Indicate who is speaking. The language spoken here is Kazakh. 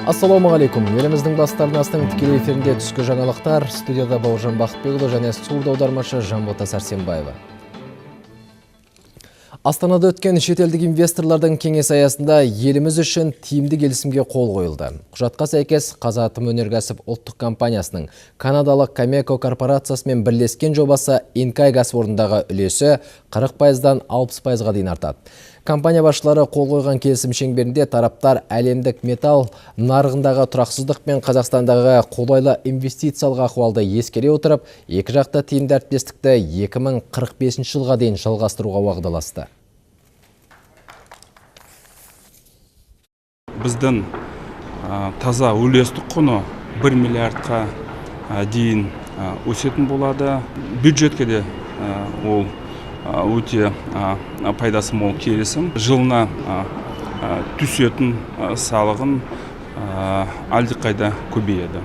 Speaker 1: Ассалаумағалейкум. Еліміздің басты арнасының тікелей эфирінде түскі жаңалықтар. Студияда Бауыржан Бақытбекұлы және сурдоаудармашы Жанбота Сәрсенбаева. Астанада өткен шетелдік инвесторлардың кеңесі аясында еліміз үшін тиімді келісімге қол қойылды. Құжатқа сәйкес, Қазатомөнеркәсіп ұлттық компаниясының канадалық Камеко корпорациясымен бірлескен жобасы Инкай кәсіпорнындағы үлесі 40%-дан 60%-ға дейін артады. Компания басшылары қол қойған келісім шеңберінде тараптар әлемдік металл нарығындағы тұрақсыздық пен Қазақстандағы қолайлы инвестициялық ахуалды ескере отырып, екі жақты тиімді әріптестікті 2045 жылға дейін жалғастыруға уағдаласты.
Speaker 2: Біздің таза үлестік құны 1 миллиардқа дейін өсетін болады. Бюджетке де ол өте пайдасы мол келісім. Жылына түсетін салығын әлдеқайда көбейеді.